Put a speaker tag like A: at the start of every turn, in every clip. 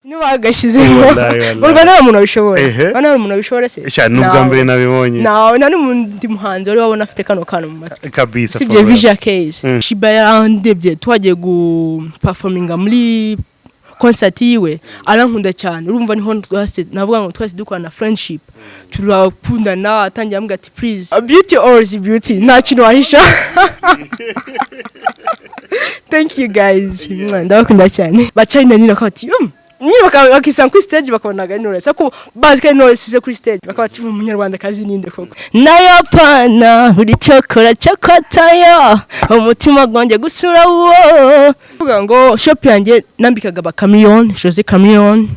A: Niba bagashyizemo.
B: Wallahi, wallahi.
A: Mu Rwanda nta muntu wabishobora.
B: Ehe.
A: Hano hari umuntu wabishobora se?
B: Sha, ni ubwa
A: Nawe.
B: mbere nabibonye.
A: Nawe nta n'undi muhanzi wari wabona afite kano kantu mu matwi.
B: Kabisa.
A: Usibye
B: For real.
A: Visha Case. Sheebah yarandebye twagiye guperforminga muri concert yiwe, arankunda cyane. Urumva niho twese navuga ngo twese dukorana friendship, turakundana. Atangira ambwira ati: "Please, beauty always beauty, nta kintu wahisha." Thank you guys. Mwah, ndabakunda cyane. Bacari na nina bakaba bati nyine bakisanga kuri stage, bakabonaga ari Knowless, ariko bazi ko ari Knowless uze kuri stage, bakaba bati: "Umunyarwandakazi ninde koko?" Nayo pana buri cyokora cyokotayo umutima gwanjye gusura wo kuvuga ngo shop yanjye nambikaga ba Chameleone, Jose Chameleone,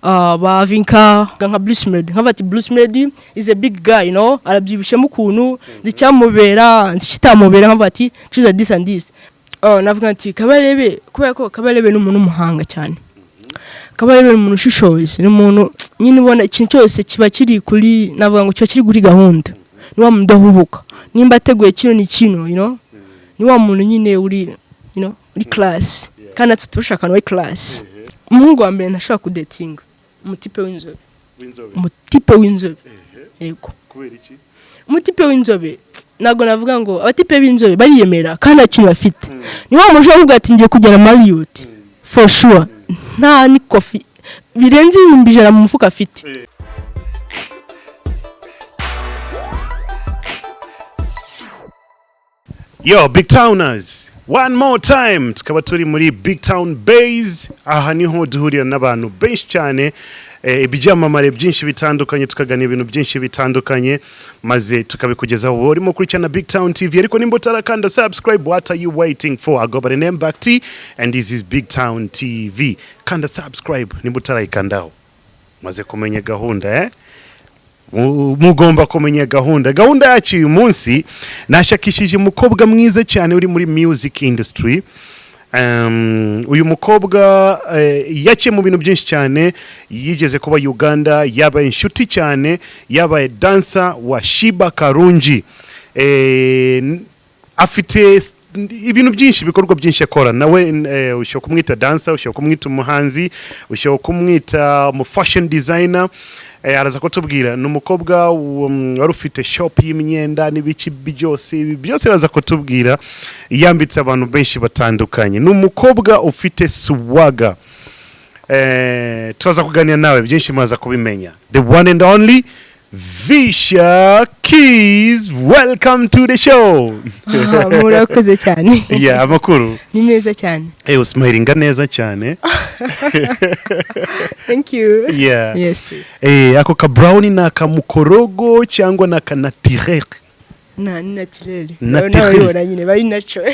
A: ba Vinka, nka Bruce Melody. Nkavuga ati: "Bruce Melody is a big guy, arabyibushemo ukuntu, nzicyamubera nzikitamubera." Nkavuga ati: "Choose this and this." Oh, navuga ati Kabarebe, kubera ko Kabarebe ni umuntu w'umuhanga cyane. Kabarebe ni umuntu ushishoje, ni umuntu nyine ubona ikintu cyose kiba kiri kuri, navuga ngo kiba kiri kuri gahunda. Ni wa muntu udahubuka, nimba ateguye kino ni kino, ni wa muntu nyine uri uri class, kandi natwe turashaka abantu bari class. Umuhungu wa mbere ntashobora kudatinga, umutipe w'inzobe. Umutipe w'inzobe, yego.
B: Kubera iki?
A: Umutipe w'inzobe, ntabwo navuga ngo abatipe b'inzobe bariyemera kandi nta kintu bafite. Ni wa muntu ushobora kuvuga ati: "Ngiye kugera Marriott for sure," nta n'ikofi birenze 100,000 mu mufuka afite.
B: Yo, Big Towners, one more time, tukaba turi muri Big Town Base. Aha niho duhurira n'abantu benshi cyane, ibyamamare byinshi bitandukanye, tukaganira ibintu byinshi bitandukanye, maze tukabikugezaho wowe urimo kurikirana Big Town TV. Ariko nimba utarakanda subscribe, what are you waiting for? I go by the name Back T and this is Big Town TV. Kanda subscribe nimba utarayikandaho. Maze kumenya gahunda, eh? Mugomba kumenya gahunda. Gahunda yacu uyu munsi, nashakishije umukobwa mwiza cyane uri muri music industry. Uyu mukobwa yaciye mu bintu byinshi cyane, yigeze kuba Uganda, yabaye inshuti cyane, yabaye dancer wa Sheebah Karungi. Afite ibintu byinshi, ibikorwa byinshi akora nawe. Ushobora kumwita dancer, ushobora kumwita umuhanzi, ushobora kumwita umu fashion designer. Araza kutubwira. Ni umukobwa wari ufite shop y'imyenda n'ibiki byose, ibi byose araza kutubwira. Yambitse abantu benshi batandukanye, ni umukobwa ufite swagger. Turaza kuganira nawe byinshi, muraza kubimenya. The one and only Visha Keys, welcome to the show.
A: Ah, murakoze cyane.
B: Yeah, amakuru?
A: Ni meza cyane.
B: Usmilinga neza cyane.
A: Thank you. Yes, please.
B: Ako ka brown ni akamukorogo cyangwa ni aka naturel?
A: Na ni naturel.
B: Naturel.
A: N'ababibona nyine bari natural,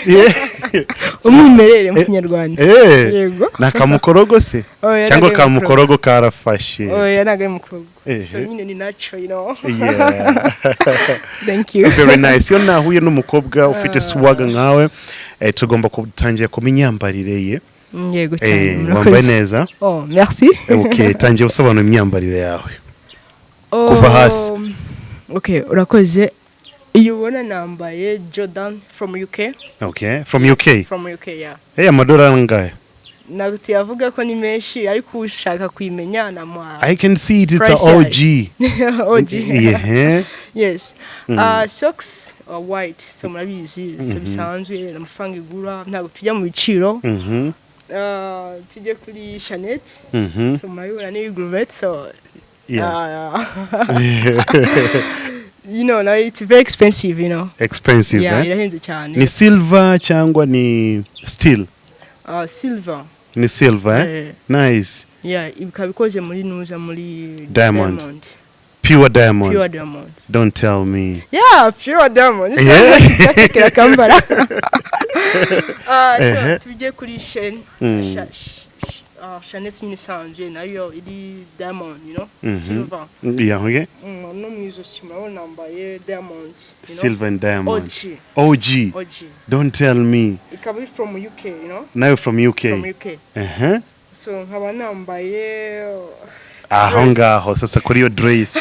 A: umwimerere mu Kinyarwanda. Yego.
B: Ni akamukorogo se?
A: Oya,
B: cyangwa
A: ntabwo ari mukorogo.
B: Kamukorogo karafashe?
A: Oya, ntabwo ari mukorogo. So nyine ni natural. Thank you.
B: Very nice. Iyo nahuye n'umukobwa ufite swagger nkawe, tugomba gutangira ku myambarire ye.
A: Yego cyane.
B: Wambaye
A: Murakoze.
B: neza.
A: Oh, merci.
B: Okay, tangira usobanura imyambarire yawe kuva hasi.
A: Okay, urakoze. Iyo ubona nambaye Jordan from UK.
B: Okay, from UK?
A: From UK, yeah.
B: Hey, amadolari angahe?
A: Ntabwo tuyavuga ko ni menshi, ariko ushaka kuyimenya namuha
B: I can see it, it's a
A: price yayo.
B: OG.
A: OG. Yes. Socks are white, so murabizi, so bisanzwe amafaranga igura, ntabwo tujya mu biciro. Tujye kuri chaînette. So murabibona ni gourmette, so now it's very expensive.
B: Expensive.
A: Yeah.
B: Eh?
A: Irahenze cyane.
B: Ni silver cyangwa ni steel?
A: Silver.
B: Ni silver, eh?
A: Eh.
B: Nice.
A: Yeah, ikaba ikoze muri nuza, muri
B: Diamond. Pure diamond?
A: Pure diamond.
B: Don't tell me.
A: Yeah, pure diamond. Kirakambara. So tujye kuri chaîne. Chaînette nyine isanzwe nayo iri diamond, silver.
B: Yeah, okay.
A: No mu ijosi murabona nambaye diamond.
B: Silver and diamond.
A: OG.
B: OG.
A: OG.
B: Don't tell me.
A: Ikaba iri from UK.
B: Nayo from UK?
A: From UK. So nkaba nambaye
B: Aho
A: dress.
B: ngaho sasa kuri iyo dress.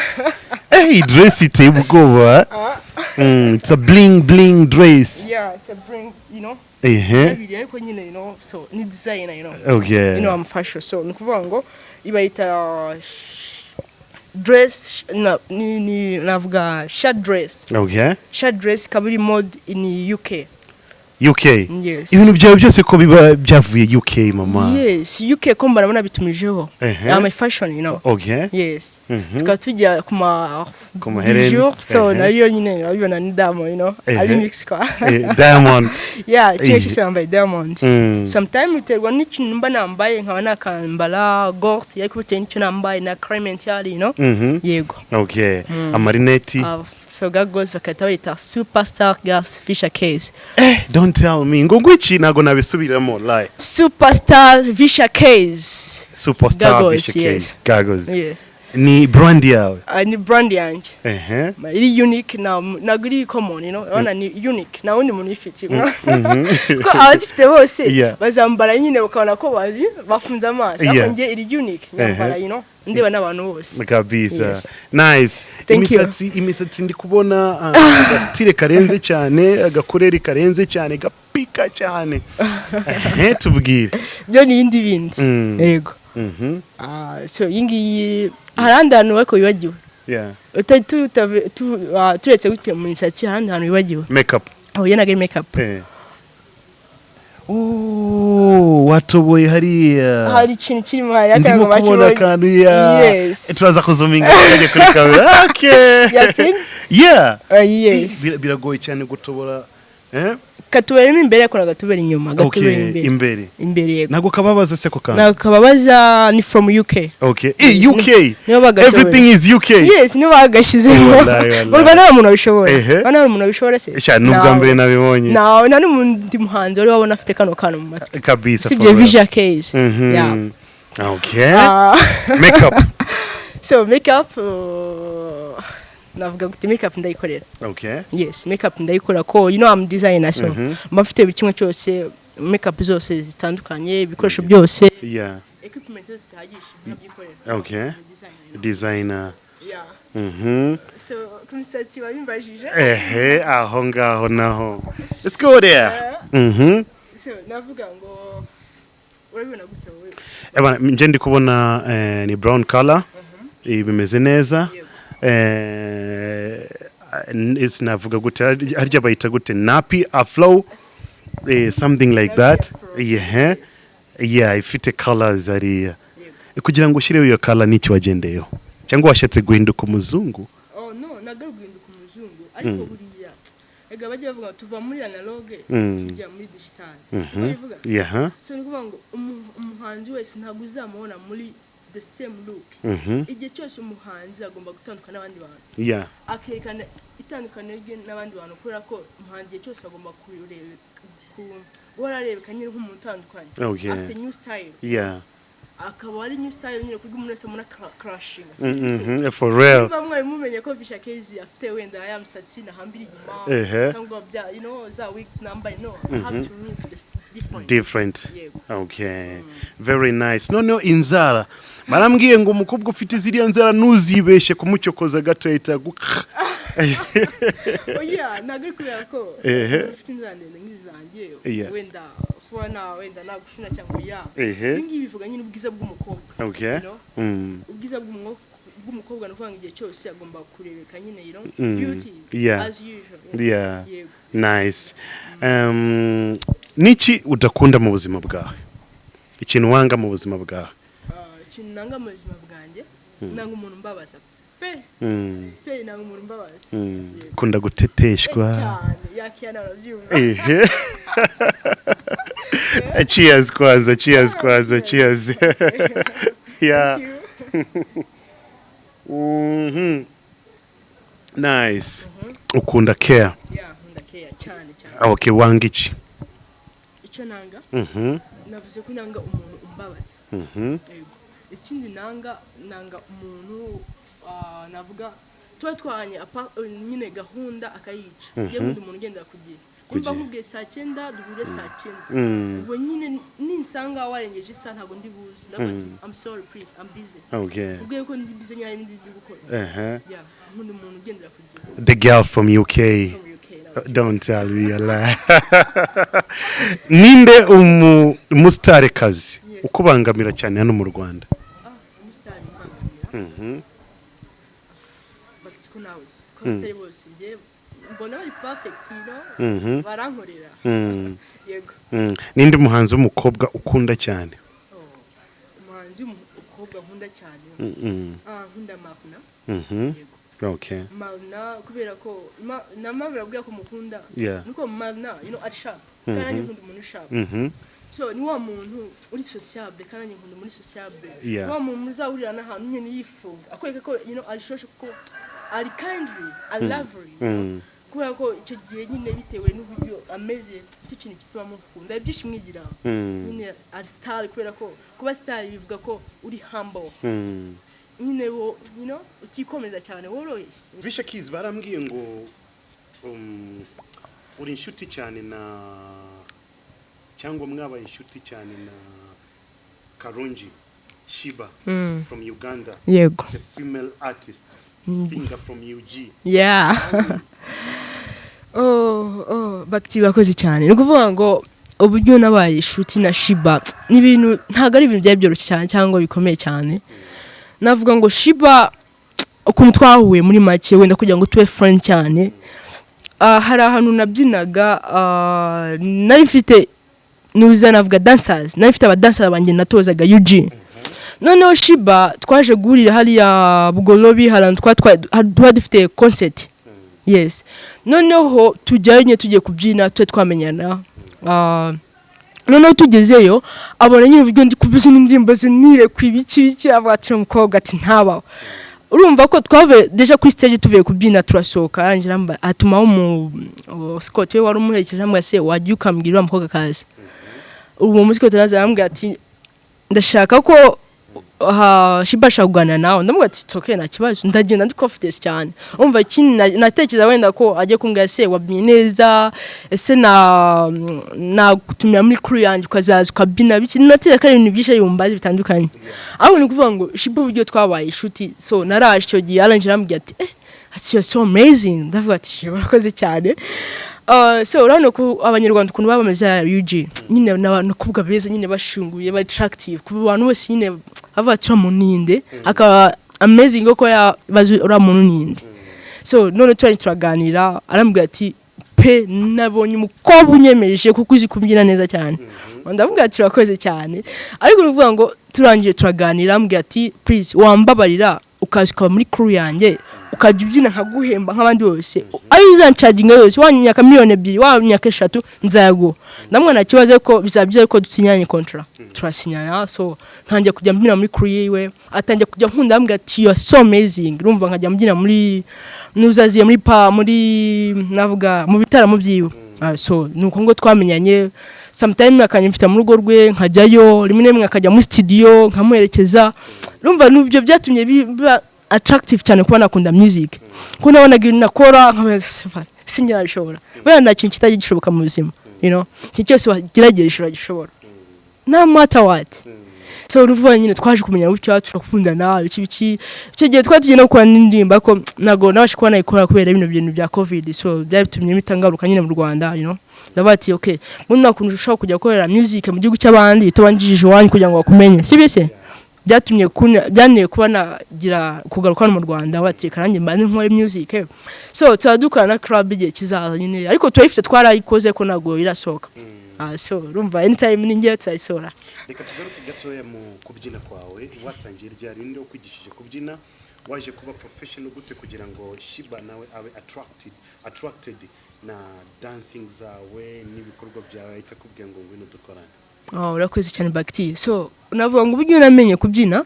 B: Hey, dress iteye ubwoba. It's a bling bling dress.
A: Yeah, it's a bling. Abiri ariko nyine, so ni designer. I'm fashion, so ni ukuvuga ngo Ibayita dress, na, ni navuga shirt dress. Shirt dress ikaba iri made in UK.
B: UK?
A: Yes.
B: Ibintu byawe byose ko biba byavuye UK, mama?
A: Yes, UK, ko mbona bitumijeho. I'm a fashion. Yes. Tukaba tujya ku ma
B: Ku mahereni.
A: bijoux, so nayo nyine urabibona ni diamond, ari mix kwa.
B: Diamond.
A: Yeah, kimwe cyose yambaye diamond. Sometimes biterwa n'ikintu mba nambaye, nkaba nakambara gold, ariko bitewe n'icyo nambaye na clement yari. Yego.
B: Okay, amarineti?
A: So goggles bakahita bayita Superstar Gas Fisher Case.
B: Eh, don't tell me ngo ngwiki, ntago nabisubiramo like.
A: Superstar Fisher Case.
B: Superstar.
A: Goggles.
B: Fisher
A: Yes.
B: Case goggles.
A: Yeah.
B: Ni brand yawe?
A: Ni brand yanjye. Iri unique, na ntabwo iri common. Urabona ni unique, nta wundi muntu uyifite, kuko abazifite bose bazambara nyine bakabona ko bazi bafunze amaso, ariko njye iri unique, nyambara ndeba n'abantu bose.
B: Kabisa.
A: Yes.
B: Nice.
A: Thank you.
B: Imisatsi ndi kubona agasitire karenze cyane, agakureri karenze cyane, gapika cyane. Tubwire.
A: Byo ni ibindi bindi. Yego. So iyi ngiyi hari ahandi hantu ariko wibagiwe. Turetse gute mu misatsi, ahandi hantu wibagiwe.
B: Makeup.
A: Oya, ntabwo ari makeup.
B: Oh, watoboye hariya.
A: Hari ikintu kirimo hariya.
B: Ndimo
A: Kandi
B: kubona
A: bakibonye.
B: Akantu ya.
A: Yes.
B: Turaza kuzuminga kajya kuri kamera. Okay.
A: You seen?
B: Yeah.
A: Yes.
B: Biragoye cyane gutobora, eh?
A: Katuberemo imbere ariko nagatubera inyuma, gatubera imbere.
B: Imbere.
A: Imbere, yego.
B: Ntabwo kababaza se ko kantu?
A: Ntabwo kababaza, ni from UK.
B: Okay, UK.
A: Nibo bagatobera.
B: Everything is UK.
A: Yes, nibo bagashyizemo.
B: Wallahi, wallahi.
A: Mu Rwanda nta muntu wabishobora. Nta muntu wabishobora se?
B: Sha, ni ubwa
A: Nawe.
B: mbere nabibonye.
A: Nawe nta n'undi muhanzi wari wabona afite kano kantu mu matwi.
B: Kabisa.
A: Usibye
B: For real.
A: Visual Case. Yeah.
B: Okay. Makeup.
A: So makeup, navuga gute, makeup ndayikorera. Yes, makeup ndayikora ko I'm designer, so mba mfite buri kimwe cyose, makeup zose zitandukanye, ibikoresho byose, equipment zose zihagije, nkabyikorera. I'm a designer.
B: Designer.
A: Yeah. So ku misatsi wabimbajije.
B: Ehe, aho ngaho naho. Let's go there.
A: So navuga ngo urabibona gute wowe?
B: Ebana, nje ndi kubona ni brown color. Bimeze neza.
A: Yego.
B: Navuga gute, harya bayita gute, nappy afro, something like
A: Nappy
B: that.
A: Afro.
B: Yeah, ifite colors hariya.
A: Yego.
B: Kugira ngo ushyireho iyo color n'icyo wagendeyeho, cyangwa washatse guhinduka umuzungu?
A: Oh no, ntabwo ari uguhinduka umuzungu, ariko buriya ega bajya bavuga ngo tuva muri analogue tujya muri digital. Babivuga. So ni ukuvuga ngo umuhanzi wese ntabwo uzamubona muri the same look. Igihe cyose umuhanzi agomba gutandukana n'abandi bantu, akerekana itandukaniro rye n'abandi bantu, kubera ko umuhanzi igihe cyose agomba kureba guhora arebeka nyine nk'umuntu utandukanye, afite new style, akaba ari new style nyine kuburyo umuntu wese abona crashing.
B: For real.
A: Niba mwari mumenye ko Visha Kezi afite wenda ya misatsi nahambira inyuma cyangwa bya za wig nambaye, no, I have to look different.
B: Different.
A: Yego.
B: Okay, very nice. Noneho inzara, barambwiye ngo umukobwa ufite ziriya nzara ntuzibeshe kumucyokoza gato, yahita
A: Oya, ntabwo ari kubera ko ufite inzara ndende nk'izi zanjye, wenda kuba na wenda nagushuna cyangwa ya. Ibi ngibi bivuga nyine ubwiza bw'umukobwa. You know? Ubwiza bw'umukobwa ni ukuvuga ngo igihe cyose agomba kurebeka nyine, beauty as usual. Yego.
B: Nice. Niki udakunda mu buzima bwawe, ikintu wanga mu buzima bwawe?
A: Ah, ikintu nanga mu buzima bwanjye, nanga umuntu mbabaza pe. Pe, nanga umuntu mbabaza.
B: Kunda guteteshwa.
A: Cyane, yakiyana urabyumva.
B: Ehe. Cheers kwanza, cheers kwanza, cheers, yeah.
A: Thank you.
B: Nice. Ukunda care?
A: Yeah, nkunda care cyane cyane.
B: Okay, wanga iki?
A: Icyo nanga, navuze ko nanga umuntu umbabaza. Yego. Ikindi nanga, nanga umuntu, navuga tuba twahanye nyine gahunda akayica. Iyo nkunda umuntu ugendera ku gihe. Nimba
B: gihe.
A: nkubwiye saa 9, duhure saa 9. Ubwo nyine ninsanga warengeje isaha, ntabwo ndi buze. Ndavuga ati, "I'm sorry, please, I'm busy." Ubwo yuko ndi busy nyine, hari ibindi ndi gukora. Yeah, nkunda umuntu ugendera ku gihe.
B: The girl from UK.
A: From UK nawe.
B: Don't tell me a lie. Ninde umustarekazi
A: Yes.
B: ukubangamira cyane hano mu Rwanda?
A: Ah, Bagiti ko nawe se ko batari bose, njye mbona bari perfect. Barankorera. Yego.
B: Ninde muhanzi w'umukobwa ukunda cyane?
A: Oh, umuhanzi w'umukobwa nkunda cyane? Ah, nkunda Marna. Yego. Marna, kubera ko na mama birabwira ko mukunda. Nuko Marna ari sharp, kandi nanjye nkunda umuntu sharp. So ni wa muntu uri sociable, kandi nanjye nkunda muri sociable. Ni wa muntu muzahurira n'ahantu nyine yifunga, akwereka ko ari social, kuko ari kindly, ari lovely. Kubera ko icyo gihe nyine, bitewe n'uburyo ameze, icyo kintu gituma mukunda ibyinshi mwigira. Nyine ari star, kubera ko kuba star bivuga ko uri humble. Nyine wo utikomeza cyane, woroshye.
B: Visha Keys, barambwiye ngo uri inshuti cyane na, cyangwa mwabaye inshuti cyane na Karungi Sheebah from Uganda, the female artist singer from UG.
A: Yeah. Oh, Bakiti, bakoze cyane. Ni ukuvuga ngo uburyo nabaye inshuti na Sheebah ni ibintu, ntabwo ari ibintu byari byoroshye cyane cyangwa bikomeye cyane. Navuga ngo Sheebah, ukuntu twahuye muri make, wenda kugira ngo tube friend cyane, hari ahantu nabyinaga, nari mfite nuza navuga dancers, nari mfite abadancers banjye natozaga UG. Noneho Sheebah twaje guhurira hariya Bugolobi, hari ahantu twari dufite concert. Yes, noneho tujyayo nyine tugiye kubyina, tube twamenyana. Noneho tugezeyo, abona nyine uburyo ndi kubyina indirimbo ze, nirekuye, ibiki biki, avuga ati: "Umukobwa," ati, "ntabaho." Urumva ko twavuye déjà kuri stage, tuvuye kubyina, turasohoka, arangira atumaho umu escort we wari umuherekeje, ambwira: "Se wajya ukambwira uriya mukobwa akaza?" Uwo mu escort araza, arambwira ati: "Ndashaka ko ha Sheebah ashaka kuganira nawe." Ndamubwira ati: "It's okay, nta kibazo." Ndagenda ndi confidence cyane. Umva, ikindi natekereza wenda ko agiye kumbwira: "Se wabyinnye neza, ese na nagutumira muri crew yanjye ukazaza ukabyina?" Biki, natekereza ko ari ibintu byinshi ari bumbaze bitandukanye. Ahubwo ni ukuvuga ngo Sheebah, uburyo twabaye inshuti, so naraje icyo gihe, arangije arambwira ati: "Eh, you are so amazing." Ndavuga ati: "Sheebah, urakoze cyane." So urabona ko Abanyarwanda ukuntu baba bameze UG nyine, ni abakobwa beza nyine, bashunguye, bari attractive ku bantu bose nyine, bavuga ati: "Uriya muntu ninde?" Akaba amazing ko yabaze: "Uriya muntu ninde?" So none turari turaganira, arambwira ati: "Pe, nabonye umukobwa unyemeje, kuko uzi kubyina neza cyane." Ndavuga ati: "Urakoze cyane." Ariko ni ukuvuga ngo turangije turaganira, arambwira ati: "Please, wambabarira ukaza ukaba muri crew yanjye, ukajya ubyina nkaguhemba nk'abandi bose, ayo uzancharginga yose, wanyaka 2 miliyoni, wanyaka 3, nzayaguha." Ndamubona nta kibazo, ko bizaba byiza ko dusinyanye contrat. Turasinyana. So ntangiye kujya mbyina muri crew yiwe, atangiye kujya nkunda, ambwira ati: "You are so amazing." Urumva nkajya mbyina muri nuzaziye muri pa muri navuga mu bitaramo byiwe. So nuko ngo twamenyanye. Sometime akanyimfita mu rugo rwe, nkajyayo rimwe na rimwe, akajya muri studio nkamuherekeza. Urumva nubyo byatumye biba attractive cyane kuba nakunda music, kuko nabonaga ibintu nakora sinabishobora. Buriya nta kintu kitajya gishoboka mu buzima, ikintu cyose wagerageje uragishobora, no matter what. So uruvuga nyine twaje kumenya gutya, turakundana, biki biki. Icyo gihe twari tugiye no gukora n'indirimbo, ariko ntabwo nabashe kuba nayikora kubera bino bintu bya COVID. So byatumye mpita ngaruka nyine mu Rwanda. Ndavuga ati: "Okay, buno nta kuntu ushobora kujya gukorera music mu gihugu cy'abandi utabanjirije iwanyu kugira ngo bakumenye, si bise?" Byatumye byanteye kuba nagira kugaruka hano mu Rwanda, bati: "Reka nanjye mbanze nkore music." So tuba dukorana na club igihe kizaza nyine, ariko turayifite, twarayikoze, ko ntabwo irasohoka. So urumva anytime ni ngewe turayisohora.
B: Reka tugaruke gatoya mu kubyina kwawe. Watangiye ryari? Ninde wakwigishije kubyina? Waje kuba professional gute kugira ngo Sheebah nawe abe attracted na dancing zawe n'ibikorwa byawe, ahita akubwira ngo: "Ngwino dukorane"?
A: Oh, urakoze cyane, Bakiti. So navuga ngo uburyo namenye kubyina,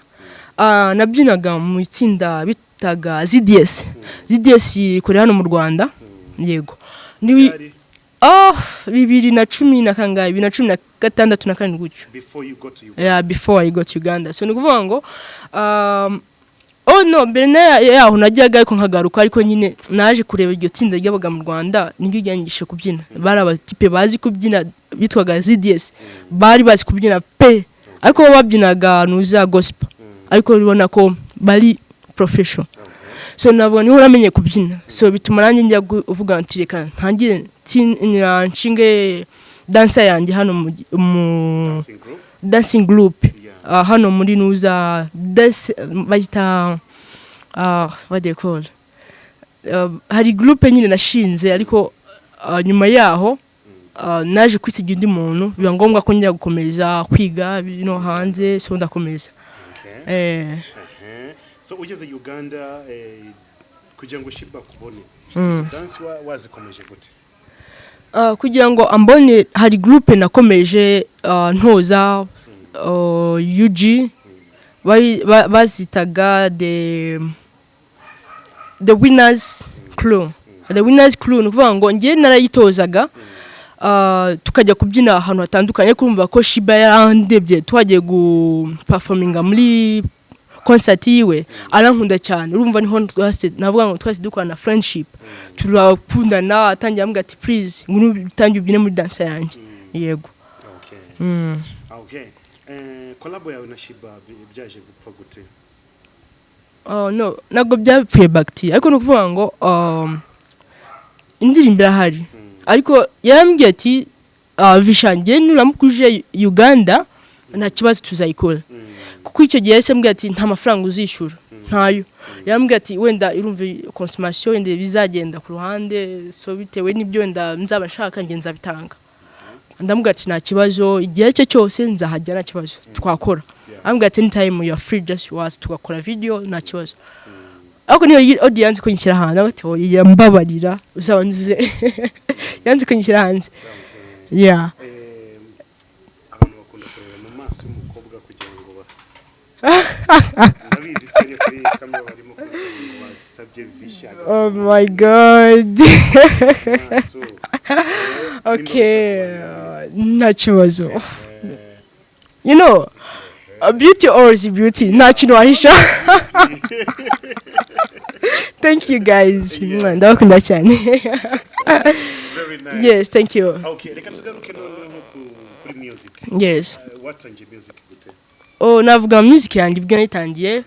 A: nabyinaga mu itsinda bitaga ZDS. ZDS ikorera hano mu Rwanda. Yego. Ni
B: Ryari?
A: Oh, bibiri na cumi na kangahe, 2016 na 7 gutyo.
B: Before you go to Uganda?
A: Yeah, before I got to Uganda. So ni ukuvuga ngo oh no, mbere yaho najyaga ariko nkagaruka, ariko nyine naje kureba iryo tsinda ryabaga mu Rwanda, niryo ryanyigisha kubyina. Bari abatipe bazi kubyina bitwaga ZDS, bari bazi kubyina pe, ariko bo babyinaga nuza gospel, ariko ubona ko bari professional. So nabwo niho namenye kubyina. So bituma nanjye njya kuvuga nti: "Reka ntangire nshinge dansa yanjye hano mu
B: Dancing group.
A: Dancing group. Hano muri nuza des bayita, what they call, hari groupe nyine nashinze, ariko nyuma yaho naje kwisiga undi muntu, biba ngombwa ko njya gukomeza kwiga no hanze, so ndakomeza.
B: So ugeze Uganda, kugira ngo Sheebah akubone, izo dance wazikomeje gute?
A: Kugira ngo ambone, hari groupe nakomeje ntoza UG, bazitaga the winners crew. The winners crew, ni ukuvuga ngo njye narayitozaga, tukajya kubyina ahantu hatandukanye, kurumva ko Sheebah yarandebye, twagiye guperforminga muri concert yiwe, arankunda cyane. Urumva niho twase, navuga ngo twese dukorana friendship, turakundana, atangira ambwira ati: "Please, ngwino utangiye ubyine muri dance yanjye." Yego.
B: Okay. Collabo yawe na Sheebah byaje gupfa gute?
A: Oh, no, ntabwo byapfuye bagiti, ariko ni ukuvuga ngo indirimbo irahari, ariko yarambwiye ati: "Visha, njye nuramuka uje Uganda nta kibazo, tuzayikora," kuko icyo gihe yahise ambwira ati: "Nta mafaranga uzishyura, ntayo." Yarambwiye ati: "Wenda irumva consommation wenda bizagenda ku ruhande, so bitewe n'ibyo wenda nzaba nshaka, njye nzabitanga." Ndamubwira ati: "Nta kibazo, igihe cye cyose nzahajya, nta kibazo, twakora." Ambwira ati: "Anytime you are free, just was tugakora video, nta kibazo." Ariko niyo audio yanze kunyishyira hanze, ati: "Oya, mbabarira, uzabanze." Yanze kunyishyira hanze, yeah.
B: Abantu bakunda kureba mu maso y'umukobwa kugira ngo ba ndabizi cyane, kuri kamera barimo kugira ngo basabye Visha.
A: Oh my God.
B: Maso.
A: Okay, nta kibazo. Beauty always beauty, nta kintu wahisha. Thank you guys. Ndabakunda cyane.
B: Very nice.
A: Yes, thank you.
B: Okay, reka tugaruke noneho kuri music.
A: Yes.
B: Watangiye music gute?
A: Oh, navuga music yanjye ubwo nayitangiye,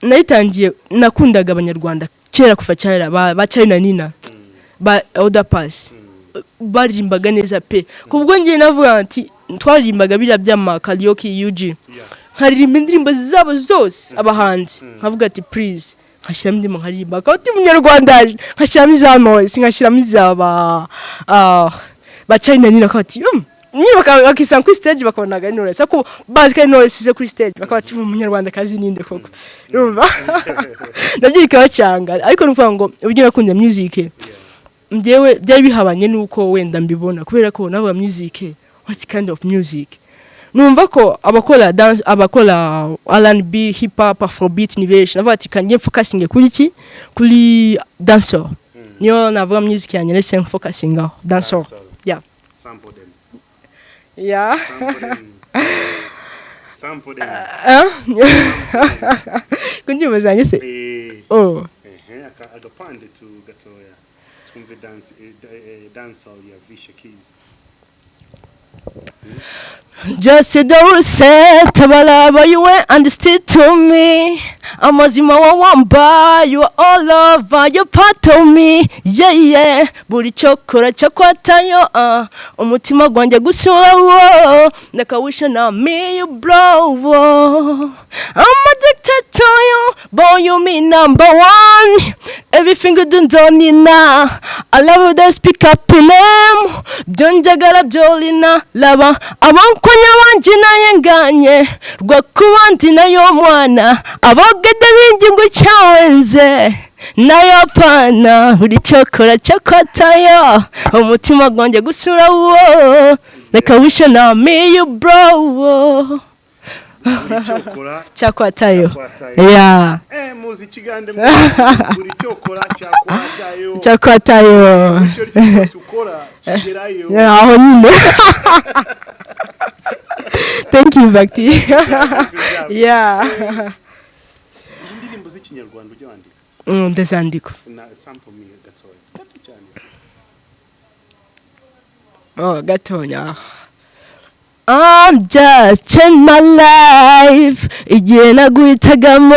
A: nayitangiye nakundaga Abanyarwanda kera, kuva kera, ba Charly na Nina, ba Oda Pass, baririmbaga neza pe. Kubwo ngiye navuga ati twaririmbaga biriya by'ama karaoke UG, nkaririmba indirimbo zabo zose, abahanzi, nkavuga ati: "Please," nkashyiramo indirimbo nkaririmba, akaba ati: "Umunyarwanda aje," nkashyiramo iza Knowless, nkashyiramo iza ba Charly na Nina, akaba ati nyine bakisanga kuri stage, bakabonaga ari Knowless, ariko bazi ko ari Knowless uze kuri stage, bakaba bati: "Umunyarwandakazi ninde koko?" Urumva nabyo bikabacanga. Ariko ni ukuvuga ngo uburyo nakunze music njyewe byari bihabanye n'uko wenda mbibona, kubera ko navuga music, what's kind of music? Numva ko abakora dance, abakora R&B, hip hop, afrobeat ni benshi. Navuga ati kanjye focusinge kuri iki? Kuri dancehall. Niyo navuga music yanjye nese focusing aho dancehall.
B: Dancehall.
A: Yeah.
B: Sample them.
A: Yeah.
B: Sample them. Sample them.
A: Ku ndirimbo zanjye se?
B: Eh,
A: oh.
B: ehe, agapande tu gatoya. Twumve dance, dancehall ya Visha Keys.
A: Just don't say tabalaba, you went and still to me amazima wawamba, you are all over, you part of me, yeah. Buri cyokora cyakwatayo, umutima gwanjye gusura wo ndakawisha na me you blow. I'm addicted to you, boy, you me number one. Everything you do ndonina, I love you, speak up in them byonjagala byolina laba abankonya bangi naye nganye rwakubandi nayo mwana abogede bingi ngo cyawenze nayo pana buri cyokora cyakwatayo umutima gwanjye gusura wo reka wishe na me you bro.
B: Buri cyokora
A: cyakwatayo.
B: Cyakwatayo.
A: Yeah.
B: Muzi ikigande, buri cyokora cyakwatayo.
A: Cyakwatayo.
B: Icyo cyose ukora kigerayo.
A: Yeah, aho nyine. Thank you, Bakti. Yeah.
B: Indirimbo z'Ikinyarwanda ujya wandika?
A: Ndazandika.
B: Na sample me gatoya. Gato cyane.
A: Oh, gatonya. I'm just change my life, igihe naguhitagamo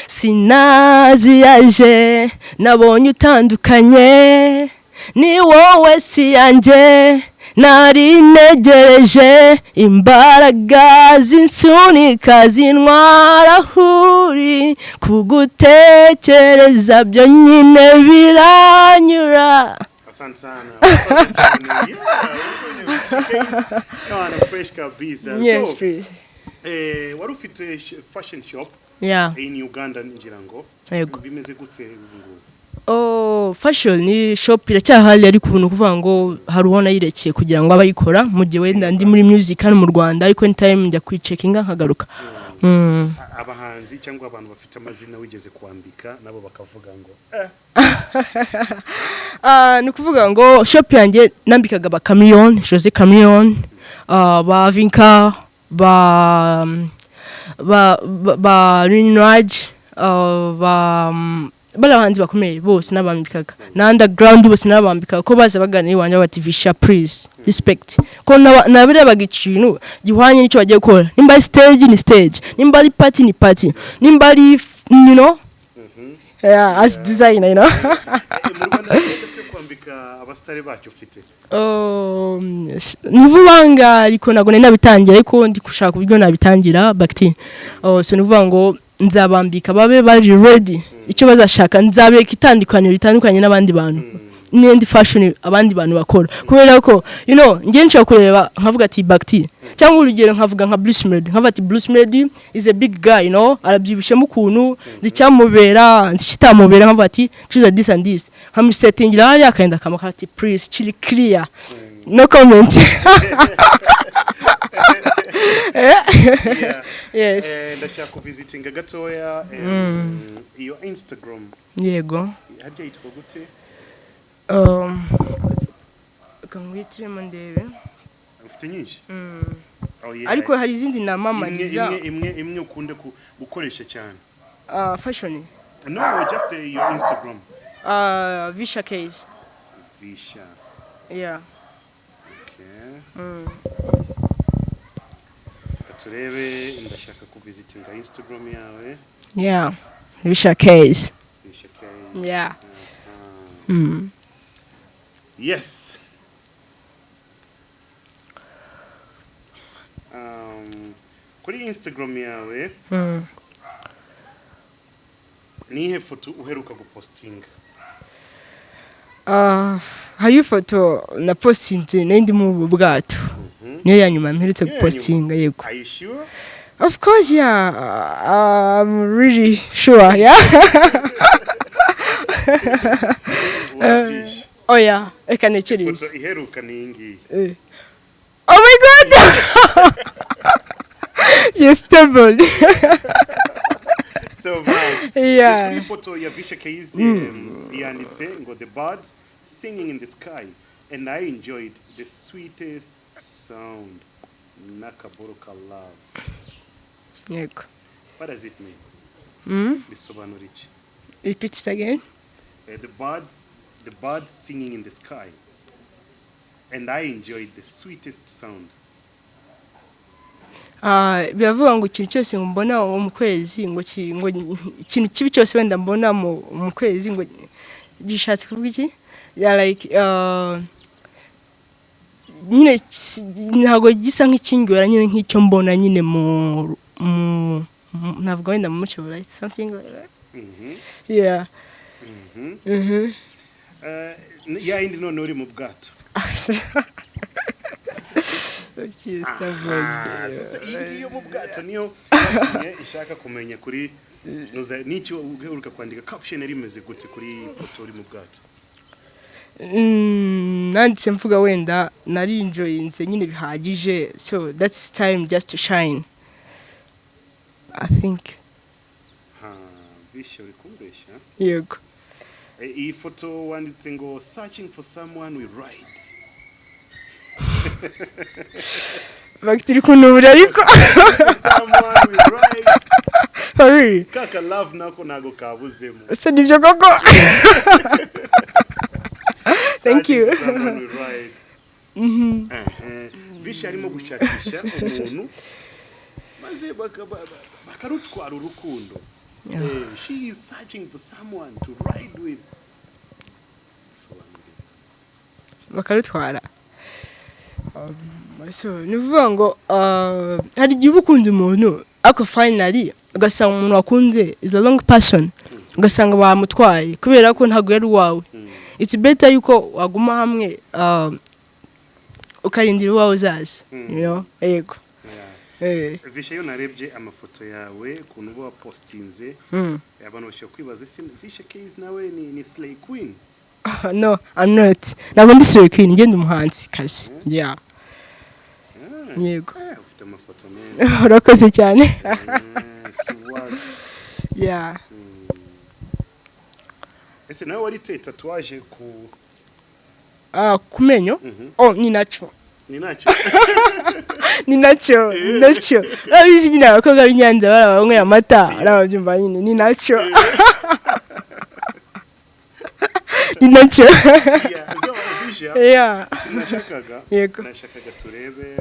A: sinaziyaje, nabonye utandukanye, ni wowe si yanjye. Nari ntegereje imbaraga zinsunika zintwara aho uri. Kugutekereza byonyine biranyura.
B: Asante sana. Asante cyane. Yeah, Kana fresh kabisa.
A: Yes.
B: So,
A: Please.
B: Wari ufite fashion shop in Uganda, ngira ngo.
A: Yego.
B: Bimeze gute ubu ngubu?
A: Oh, fashion ni shop iracyahari, ariko ubu ni ukuvuga ngo hari uwo nayirekeye kugira ngo abe ayikora mu gihe wenda ndi muri music hano mu Rwanda, ariko anytime njya kwicekinga nkagaruka.
B: Abahanzi cyangwa abantu bafite amazina wigeze kwambika nabo bakavuga ngo eh?
A: Ah, ni ukuvuga ngo shop yanjye nambikaga ba Chameleone, Jose Chameleone, ba Vinka, ba Rinraj, ba bari abahanzi bakomeye bose nabambikaga, na underground bose nabambikaga, ko baza bagana iwanjye bati: "Visha, please, respect." Ko nabirebaga ikintu gihwanye n'icyo bagiye gukora. Nimba ari stage ni stage, nimba ari party ni party, nimba ari yeah, as designer.
B: Mu Rwanda hari yo kwambika abasitari bacyo ufite?
A: Ni vuba nga, ariko ntabwo nari nabitangira, ariko ndi gushaka uburyo nabitangira bakiti. Oh, so ni ukuvuga ngo nzabambika babe bari ready. Icyo bazashaka nzabereka itandukaniro ritandukanye n'abandi bantu n'indi fashion abandi bantu bakora, kubera ko njye nshobora kureba nkavuga ati bakiti, cyangwa urugero nkavuga nka Bruce Melody, nkavuga ati Bruce Melody is a big guy, arabyibushyemo ukuntu, nzi icyamubera, nzi ikitamubera, nkavuga ati choose this and this, nkamusetingira hariya akagenda akamuka ati please, chili clear, no comment. Yes.
B: Ndashaka kuvisitinga gatoya iyo Instagram.
A: Yego.
B: Harya yitwa gute?
A: Reka ngwitiremo ndebe.
B: Ufite nyinshi. Oh, yeah.
A: Ariko hari izindi
B: Imwe
A: namamariza.
B: Imwe ukunda gukoresha cyane.
A: Fashion?
B: No, just your Instagram.
A: Visha Case.
B: Visha.
A: Yeah.
B: Okay. Reka turebe, ndashaka kuvisitinga Instagram yawe.
A: Yeah, Visha Case.
B: Visha Case.
A: Yeah.
B: Yes. Kuri Instagram yawe nihe foto uheruka gupostinga?
A: Hariyo ifoto na postinze nari ndi mu bwato, niyo ya nyuma mperutse
B: Niyo ya
A: gupostinga, yego.
B: Are you sure?
A: Of course, yeah. I'm really sure, yeah.
B: Wabyishe.
A: Oh yeah, reka ntekereze.
B: Ifoto iheruka ni iyi ngiyi.
A: Oh my God, you're stubborn.
B: So much.
A: Yeah.
B: Yes, kuri ifoto ya Visha Case yanditse ngo "The birds singing in the sky and I enjoyed the sweetest sound n'akaboro ka love."
A: Yego.
B: What does it mean? Bisobanura iki?
A: Repeat it again.
B: The birds singing in the sky and I enjoyed the sweetest sound.
A: Ah, biravuga ngo ikintu cyose ngo mbona mu kwezi, ngo ikintu kibi cyose wenda mbona mu kwezi, ngo gishatse kuvuga iki? Yeah, like nyine ntabwo gisa nk'ikingora nyine nk'icyo mbona nyine mu navuga wenda mu muco, right? Something like that. Yeah.
B: Ya yindi none uri mu bwato.
A: Stubborn.
B: Ah, sasa iyi ngiyi yo mu bwato niyo yatumye ishaka kumenya kuri nuza n'icyo uheruka kwandika. Caption yari imeze gute kuri iyi foto uri mu bwato?
A: Nanditse mvuga wenda nari enjoyinze nyine bihagije, so that's time just to shine, I think.
B: Ha, Visha, uri kumbeshya.
A: Yego.
B: Iyi foto wanditse ngo "Searching for someone we ride."
A: Bagitiri kunubura ariko.
B: Someone we ride.
A: For real?
B: Kaka love nako ntago kabuzemo.
A: Se nibyo koko? Thank
B: Searching
A: you.
B: for someone we ride. Visha arimo gushakisha umuntu maze bakarutwara urukundo. She is searching for someone to ride with. Sobanurira.
A: Bakarutwara. So ni ukuvuga ngo hari igihe uba ukunda umuntu, ariko finally ugasanga umuntu wakunze is a wrong person, ugasanga bamutwaye kubera ko ntabwo yari uwawe. It's better yuko waguma hamwe, ukarindira uwawe uzaza. Yego.
B: Visha, iyo narebye amafoto yawe, ukuntu uba wapostinze, abantu bashobora kwibaza: ese Visha Keys nawe ni slay queen?
A: No, I'm not. Ntabwo ndi slay queen, ngenda umuhanzi kazi, yeah. Yego.
B: Ufite amafoto meza.
A: Urakoze cyane.
B: Swag.
A: Yeah.
B: Ese nawe wariteye tatouage ku
A: Ah, ku menyo? Oh, ni natural.
B: Ni nacyo?
A: Ni nacyo, ni nacyo. Urabizi nyine, abakobwa b'i Nyanza bari abanyweye amata, arababyumva nyine, ni nacyo, ni nacyo.
B: Yeah, so Visha, ikintu nashakaga, nashakaga turebe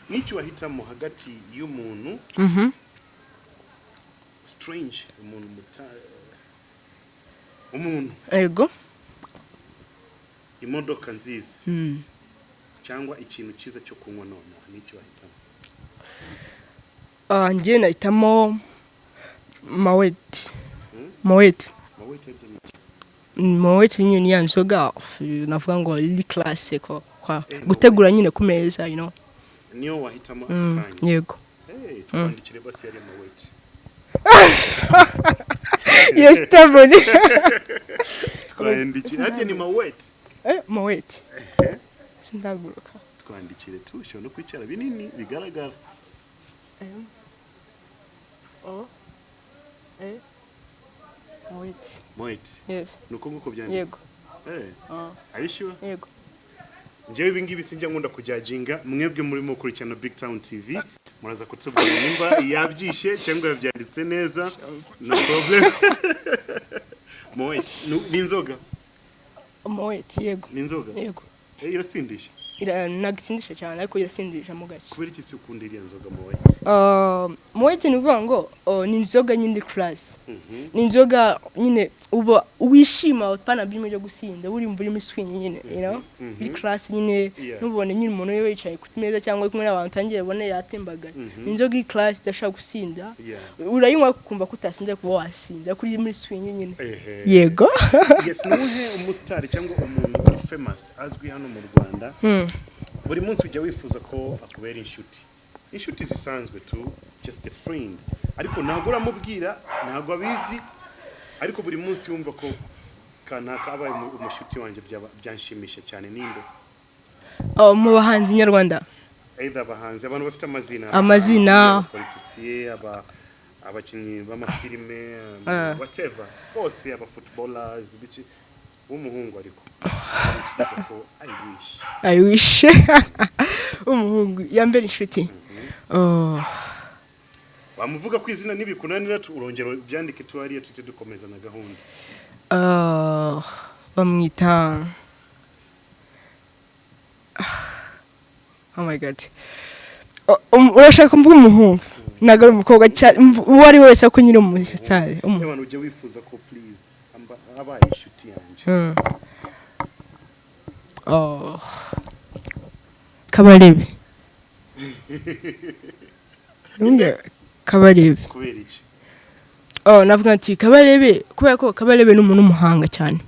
B: n'icyo wahitamo hagati y'umuntu strange, umuntu muta, umuntu, imodoka nziza, cyangwa ikintu cyiza cyo kunywa nonaha, n'icyo wahitamo?
A: Ah, njye nahitamo Moet. Moet.
B: Wowe cyangwa ni iki?
A: Moet nyine ni ya nzoga, navuga ngo iri classe ko kwa gutegura nyine ku meza.
B: Niyo wahitamo ako kanya?
A: Yego.
B: Hey, twandikire basi yari Moet.
A: Yes, tabone.
B: Twandikire, harya ni Moet?
A: Eh, Moet. Sindaguruka.
B: Twandikire tu, ushobora no kwicara binini bigaragara.
A: M O E, Moet.
B: Moet.
A: Yes.
B: Ni uko nguko byanditse?
A: Yego.
B: Eh.
A: Ah.
B: Are you sure?
A: Yego.
B: Njyewe ibi ngibi sinjya nkunda kujajinga. Mwebwe murimo gukurikirana Big Town TV, muraza kutubwira nimba yabyishe cyangwa yabyanditse neza. No problem. Moet ni inzoga?
A: Moet, yego.
B: Ni inzoga?
A: Yego.
B: Eh, irasindisha?
A: Ntabwo isindisha cyane, ariko irasindisha mo gake.
B: Kubera iki se ukunda iriya nzoga Moet?
A: Moet ni ukuvuga ngo, oh, ni inzoga nyine class, ni inzoga nyine uba wishima, utana birimo byo gusinda, uri muri swing nyine, biri class nyine. Ntubone nyine umuntu we yicaye ku meza cyangwa ari kumwe n'abantu, utangiye ubone yatembagaye. Ni inzoga iri class, idashobora gusinda. Urayinywa ukumva ko utasinze, kuba wasinze ariko uri muri swing nyine. Yego.
B: Yes, nuhe umusitari cyangwa umuntu uri famous azwi hano mu Rwanda buri munsi ujya wifuza ko akubera inshuti, inshuti zisanzwe tu, just a friend, ariko ntabwo uramubwira, ntabwo abizi, ariko buri munsi wumva ko kanaka abaye umushuti wanjye byanshimisha cyane, ninde?
A: Oh, mu bahanzi nyarwanda?
B: Either abahanzi, abantu bafite amazina,
A: Amazina.
B: Abapolitisiye, abakinnyi b'amafilime, whatever, bose, aba footballers, biki, w'umuhungu, ariko wifuza ko, I wish.
A: I wish umuhungu yambera inshuti. Oh.
B: Wamuvuga ku izina nibikunanira, urongera ubyandike tu hariya, tuhite dukomeza na gahunda.
A: Bamwita, oh my God. Oh, urashaka mvuga umuhungu, ntabwo ari umukobwa cyane, uwo ari we wese, ariko nyine umusitari.
B: Abantu ujya wifuza ko please abaye inshuti yanjye.
A: Oh. Kabarebe. Ntunge Kabarebe.
B: Kubera iki?
A: Oh, navuga nti Kabarebe kubera ko Kabarebe ni umuntu w'umuhanga cyane.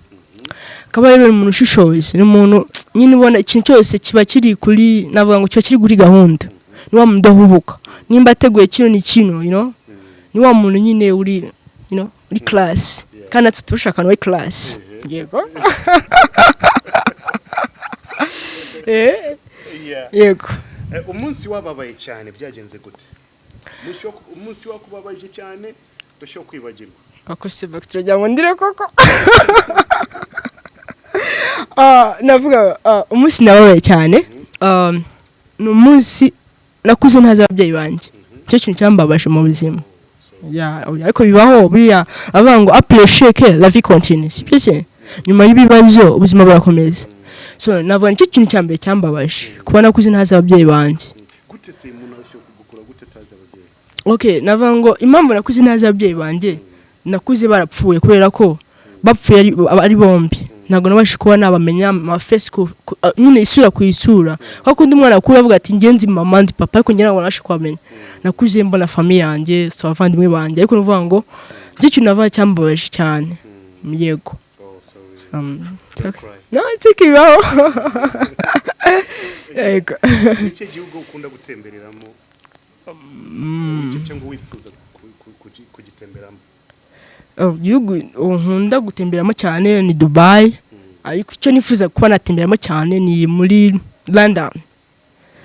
A: Kabarebe ni umuntu ushishoje, ni umuntu nyine ubona ikintu cyose kiba kiri kuri, navuga ngo kiba kiri kuri gahunda. Ni wa muntu udahubuka. Nimba ateguye kino ni kino. Ni wa muntu nyine uri uri class. Kandi natwe turushaka abantu bari class. Yego. Yego.
B: Umunsi wababaye cyane byagenze gute? Umunsi wakubabaje cyane udashobora kwibagirwa.
A: Ako se turagira ngo ndire koko? Navuga umunsi nababaye cyane, ni umunsi nakuze ntazi ababyeyi banjye. Nicyo kintu cyambabaje mu buzima. Yeah, oya, ariko bibaho buriya, avuga ngo après l'échec la vie continue, sibyo se? Nyuma y'ibibazo ubuzima burakomeza. So navuga nicyo kintu cya mbere cyambabaje, kuba nakuze ntazi ababyeyi banjye.
B: Gute se umuntu ashobora kugukura gute atazi ababyeyi?
A: Okay, navuga ngo impamvu nakuze ntazi ababyeyi banjye, nakuze barapfuye, kubera ko bapfuye ari bombi. Ntabwo nabashe kuba nabamenya ama face nyine isura ku isura, kuko undi mwana akura avuga ati: "Njye nzi mama, ndi papa," ariko njye ntabwo nabashe kubamenya. Nakuze mbona famille yanjye, si abavandimwe banjye, ariko nuvuga ngo nicyo kintu navuga cyambabaje cyane, yego.
B: Oh, sorry.
A: It's okay.
B: Cry.
A: No, it's okay, bibaho, yego.
B: Ni ikihe gihugu ukunda gutembereramo cyangwa wifuza kugitemberamo?
A: Oh, igihugu nkunda gutemberamo cyane ni Dubai, ariko icyo nifuza kuba natemberamo cyane ni muri London.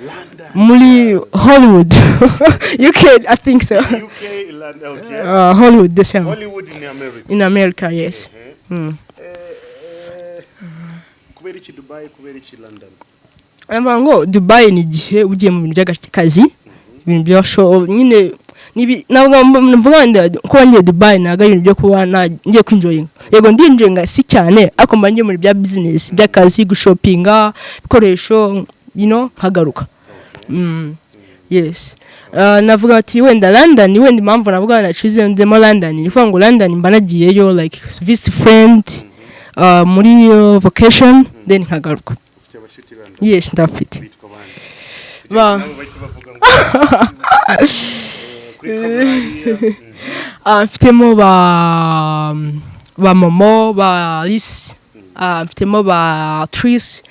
B: London.
A: Muri Hollywood, UK, I think so.
B: UK, London, okay.
A: Hollywood, the same.
B: Hollywood in America.
A: In America, yes.
B: Kubera iki Dubai? Kubera iki London?
A: Ndavuga ngo Dubai ni igihe ugiye mu bintu by'akazi, ibintu bya show nyine. Ntabwo mvuga wenda kuba ngiye Dubai, ntabwo ari ibintu byo kuba ngiye kwinjoyinga. Yego, ndinjoyinga si cyane, ariko mba ngiye muri bya business, by'akazi, gushopinga ibikoresho, nkagaruka. Yes. Navuga ati wenda London, wenda impamvu navuga nacuzemo London ni ukuvuga ngo London mba nagiyeyo like visit friend, muri vacation, then nkagaruka.
B: Ufite abashuti London?
A: Yes, ndafite.
B: Bitwa bande?
A: Ba
B: Nabo bahita bavuga ngo kuri kamera hariya.
A: Ah, mfitemo ba Momo, ba Alice, mfitemo ba Tris,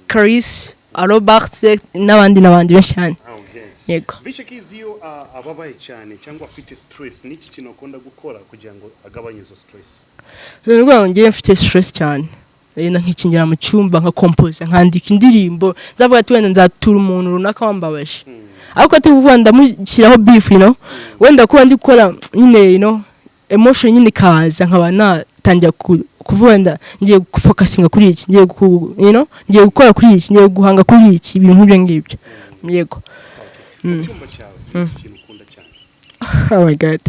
A: Chris, Robert n'abandi n'abandi benshi cyane.
B: Ah, okay.
A: Yego.
B: Vichou Kizi, iyo ababaye cyane cyangwa afite stress, niki kintu akunda gukora kugira ngo agabanye izo stress?
A: Ni ukuvuga ngo ngewe mfite stress cyane, nkikingira mu cyumba, nka composa, nkandika indirimbo. Nzavuga ati wenda nzatura umuntu runaka wambabaje, ariko ati kuvuga ndamushyiraho beef, wenda kuba ndi gukora nyine, emotion nyine ikaza, nkaba natangira kuvuga wenda ngiye gufocusinga kuri iki, ngiye ku you know ngiye gukora kuri iki, ngiye guhanga kuri iki, ibintu nk'ibyo ngibyo, yego.
B: Mu cyumba cyawe, niki kintu ukunda cyane?
A: Oh my God,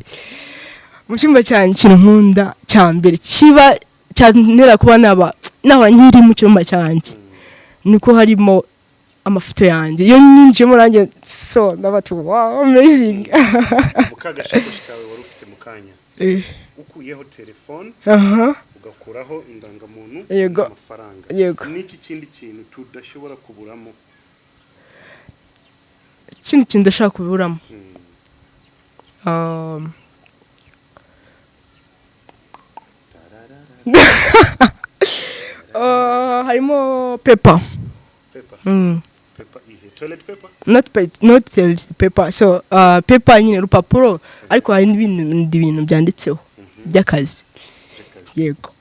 A: mu cyumba cyanjye ikintu nkunda cya mbere kiba cyantera kuba naba nkiri mu cyumba cyanjye niko harimo amafoto yanjye. Iyo ninjiyemo nanjye so ndabati: "Wow, amazing."
B: Mu kagashakoshi kawe wari ufite mu kanya, ukuyeho telefone, ugakuraho indangamuntu, amafaranga, n'iki kindi kintu tudashobora kuburamo?
A: Ikindi kintu ndashaka kuburamo, harimo paper.
B: Paper? Paper ihe? Toilet paper?
A: Not not toilet paper. So paper nyine, urupapuro, ariko hari n'ibindi bintu byanditseho by'akazi.
B: By'akazi?
A: Yego,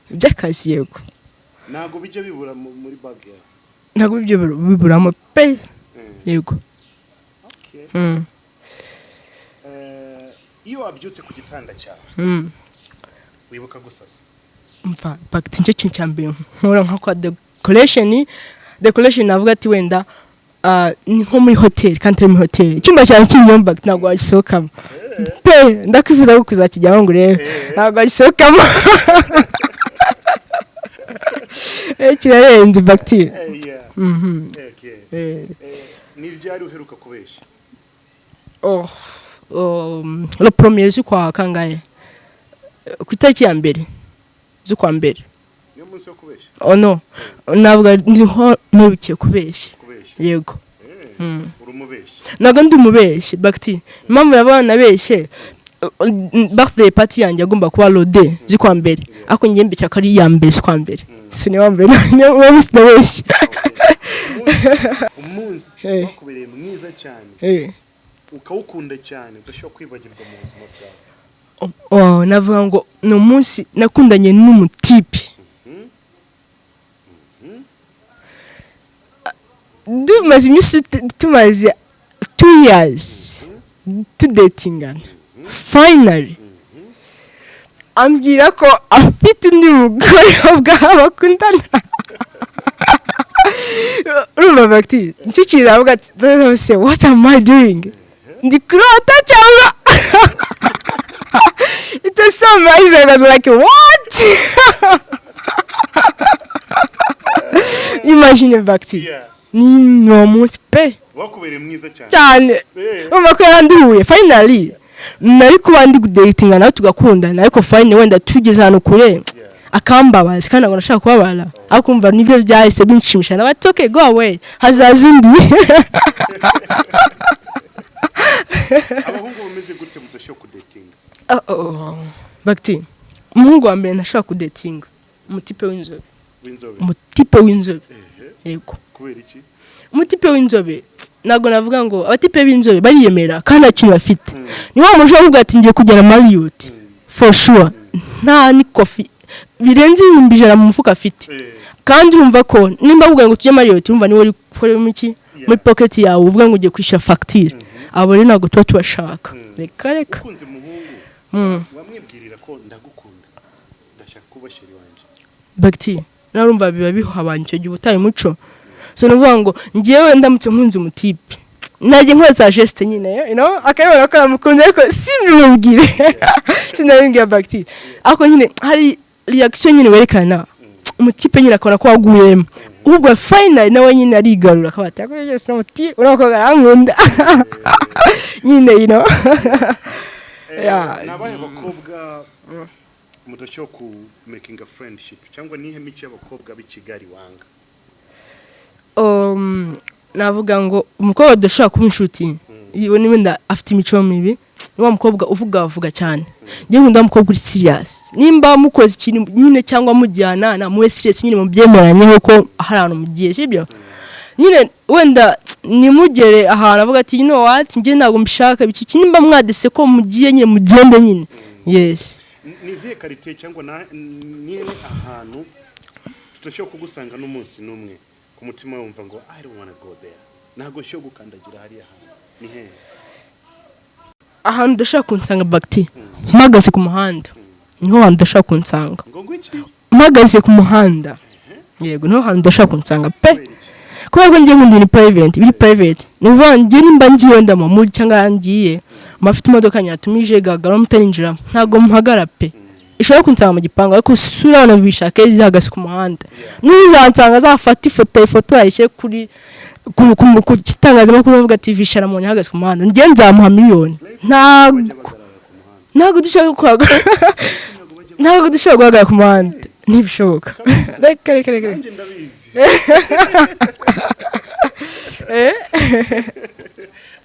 A: by'akazi, yego.
B: Ntabwo bijya bibura muri bag yawe?
A: Ntabwo ibyo biburamo pe. Yego.
B: Okay. Iyo wabyutse ku gitanda cyawe, wibuka gusasa?
A: Mva bagiti, nicyo kintu cya mbere nkora, nka kwa decoration. Decoration navuga ati wenda ni nko muri hoteli, kandi atari muri hoteli. Icyumba cyanjye cy'inyumba, ntabwo wagisohokamo pe. Ndakwifuza ko kuzakijyamo ngo urebe, ntabwo wagisohokamo. Kirarenze bagiti.
B: Yeah. Okay. Ni ryari uheruka kubeshya?
A: Oh, le premier z'ukwa kangahe? Ku itariki ya mbere z'ukwa mbere.
B: Niyo munsi wo kubeshya?
A: Oh no, ntabwo ndiho mperukiye kubeshya.
B: Kubeshya?
A: Yego.
B: Uri umubeshyi?
A: Ntabwo ndi umubeshyi bagiti. Impamvu yaba nabeshye, birthday party yanjye agomba kuba le 2 z'ukwa mbere, ariko njye mbeshya ko ari iya mbere z'ukwa mbere. Siniba mbere, niyo munsi nabeshye.
B: Umunsi wakubereye mwiza cyane, ukawukunda cyane, udashobora kwibagirwa mu buzima bwawe?
A: Oh, navuga ngo ni umunsi nakundanye n'umutipe, tumaze iminsi, tumaze 2 years tudatingana, finally ambwira ko afite undi mugore bwaba bakundana. Urumva bagiti, nicyo kintu navuga ati se what am I doing, ndi kurota cyangwa? It was so amazing. I was like, what? Imagine, bagiti, ni uwo munsi pe.
B: Wakubereye mwiza cyane?
A: Cyane. Urumva ko yaranduhuye. Finally nari kuba ndi kudatinga nawe tugakundana, ariko finally wenda tugeze ahantu kure. Akambabaza, kandi ntabwo nashaka kubabara, ariko umva, nibyo byahise binshimisha. Nabati, "Okay, go away, hazaza undi."
B: Abahungu bameze gute mudashobora kudatinga?
A: Oh. Bagiti, umuhungu wa mbere ntashobora kudatinga, umutipe w'inzobe.
B: W'inzobe?
A: Umutipe w'inzobe. Yego.
B: Kubera iki?
A: Umutipe w'inzobe, ntabwo navuga ngo abatipe b'inzobe bariyemera kandi nta kintu bafite. Ni wa muntu uvuga ati: "Ngiye kugera Marriott for sure," nta n'ikofi birenze 100,000 mu mufuka afite. Kandi urumva ko nimba avuga ngo tujye Marriott, urumva niwe uri gukoremo iki muri pocket yawe, uvuga ngo ugiye kwishyura fagitire. Abo rero ntabwo tuba tubashaka, reka reka.
B: Ukunze umuhungu, wamwibwirira ko "Ndagukunda, ndashaka kuba chéri wanjye"?
A: Bagiti, nawe urumva biba bihabanye. Icyo gihe utaye umuco. So ni ukuvuga ngo ngewe ndamutse nkunze umutipe, najya nkora za geste nyine, akabibona ko namukunze, ariko simbimubwire, sinabibwira, Bagiti. Ariko nyine hari reaction nyine werekana, umutipe nyine akabona ko waguyemo. Ahubwo finally nawe nyine arigarura, akaba ati: "Ako byose umuti uriya mukobwa arankunda nyine." Yeah.
B: Ni abahe bakobwa mudashobora ku making a friendship, cyangwa nihe mico y'abakobwa b'i Kigali wanga?
A: Navuga ngo umukobwa udashobora kuba inshuti yewe ni wenda afite imico mibi, ni wa mukobwa uvuga avuga cyane. Njye nkunda wa mukobwa uri serious. Nimba mukoze ikintu nyine cyangwa mujyana na muwe serious nyine, mubyemeranyeho ko hari ahantu mugiye, sibyo nyine? Wenda nimugere ahantu avuga ati: "You know what, njye ntabwo mbishaka iki." Nimba mwadese ko mugiye nyine, mugende nyine, yes.
B: Ni izihe qualité cyangwa nihe ahantu tudashobora kugusanga n'umunsi n'umwe, ku mutima wumva ngo "I don't wanna go there, ntabwo nshobora gukandagira hariya hantu"? Ni hehe?
A: Ahantu udashobora kunsanga, Bagiti, mpagaze ku muhanda, niho hantu udashobora kunsanga.
B: Ngo iki?
A: Mpagaze ku muhanda, yego, niho hantu udashobora kunsanga pe.
B: Kubera iki?
A: Kubera ko ngiye nkunda ibintu private, biri private. Ni ukuvuga njye nimba ngiye wenda mu mujyi cyangwa ngiye mba afite imodoka nyatumije gagara mutarinjira, ntabwo muhagara pe. Ishobora kunsanga mu gipangu, ariko sura abantu bishake zihagaze ku muhanda, n'uzansanga azafata ifoto ayishyire kuri ku kitangazamakuru, bavuga ati: "Visha namubonye ahagaze ku muhanda." Njye nzamuha miliyoni. Ntabwo
B: Bajya bagarara ku muhanda?
A: Ntabwo dushobora guhagarara, ntabwo dushobora guhagarara ku muhanda, ntibishoboka, reka reka reka.
B: Nanjye ndabizi.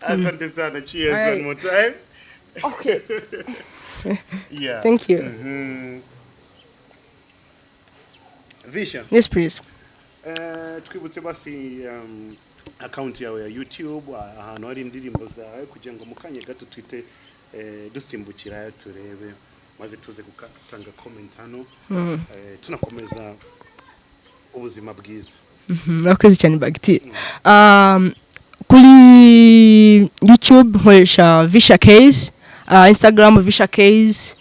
B: Asante sana, cheers.
A: Alright.
B: One more time.
A: Okay.
B: Yeah.
A: Thank you.
B: Visha,
A: Yes, please.
B: Twibutse basi account yawe ya YouTube, ahantu hari indirimbo zawe, kugira ngo mu kanya gato twite dusimbukira turebe, maze tuze gutanga comment hano, tunakomeza ubuzima bwiza.
A: Murakoze cyane, Bagiti. Kuri YouTube nkoresha Visha Case, Instagram Visha Case,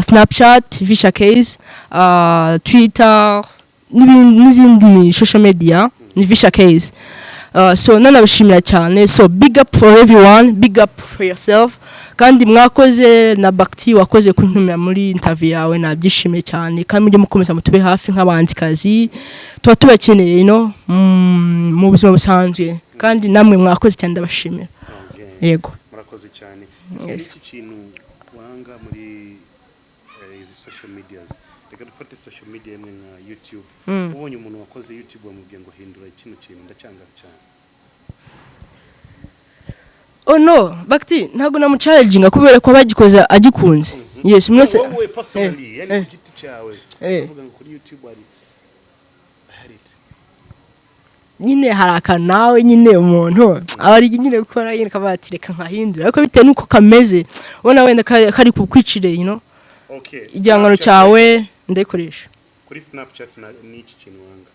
A: Snapchat Visha Case, Twitter n'izindi social media ni Visha Case. So nanabashimira cyane. So big up for everyone, big up for yourself. Kandi mwakoze na Bakti, wakoze kuntumira muri interview yawe, nabyishimiye cyane. Kandi mujye mukomeza mutube hafi nk'abahanzikazi, tuba tubakeneye mu buzima busanzwe. Kandi namwe mwakoze cyane, ndabashimira.
B: Okay.
A: Yego.
B: Murakoze cyane.
A: Yes.
B: Iki kintu wanga muri izi social medias, reka dufate social media imwe nka YouTube. Ubonye umuntu wakoze YouTube bamubwiye ngo "Hindura kino kintu, ndacyanga cyane"?
A: Oh no, Bakti, ntabwo namuchallenginga kubera ko abagikoze agikunze. Yes, mwese.
B: Wowe personally, yani ku giti cyawe, uvuga ngo kuri YouTube hari it.
A: Nyine hari akantu nawe nyine umuntu aba ari nyine gukora nyine akavuga ati: "Reka nkahindura," ariko bitewe n'uko kameze, ubona wenda kari kukwicire igihangano
B: Snapchat.
A: cyawe ndayikoresha.
B: Kuri Snapchat ni iki kintu wanga?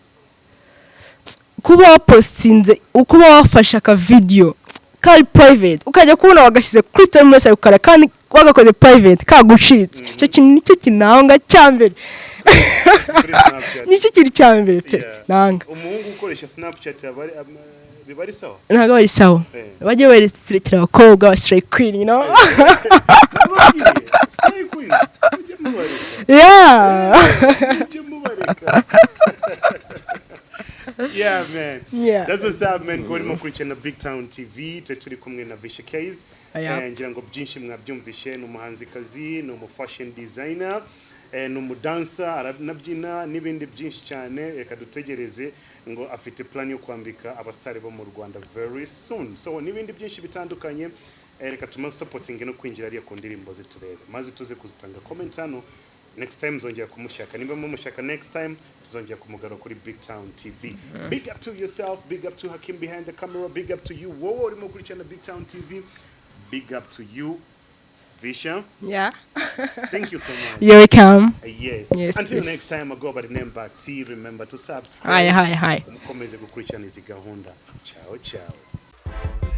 A: Kuba wapostinze, kuba wafashe aka video kari private, ukajya kubona wagashyize kuri story mwese ukara, kandi wagakoze private kagucitse. Icyo kintu nicyo kinanga cya mbere.
B: Kuri Snapchat?
A: Nicyo kintu cya mbere pe nanga.
B: Umuhungu ukoresha Snapchat aba ari biba ari sawa?
A: Ntabwo bari sawa. Bajye berekera abakobwa ba slay queen.
B: Nababwiye, slay queen, mujye mubareka. Mujye mubareka. Yeah, man. That's what's up, man. Ko urimo kurikirana Big Town TV, twe turi kumwe na Visha Case. Ngira ngo byinshi mwabyumvishe. Ni umuhanzikazi, ni umu fashion designer. Ni umudansa, aranabyina n'ibindi byinshi cyane. Reka dutegereze ngo afite plan yo kwambika abasitari bo mu Rwanda very soon. So n'ibindi byinshi bitandukanye. Reka tumusupportinge no kwinjira ariya ku ndirimbo ze turebe, maze tuze kuzitanga comment hano. Next time nzongera kumushaka. Niba mumushaka next time, tuzongera kumugarura kuri Big Town TV. Big up to yourself, big up to Hakim behind the camera, big up to you wowe urimo gukurikirana Big Town TV, big up to you, Visha. Thank you so much.
A: You're welcome.
B: Yes.
A: Yes,
B: Until
A: please.
B: next time, I go by the name Back T. Remember to subscribe.
A: Hi, hi, hi.
B: Mukomeze gukurikirana izi gahunda. Ciao ciao.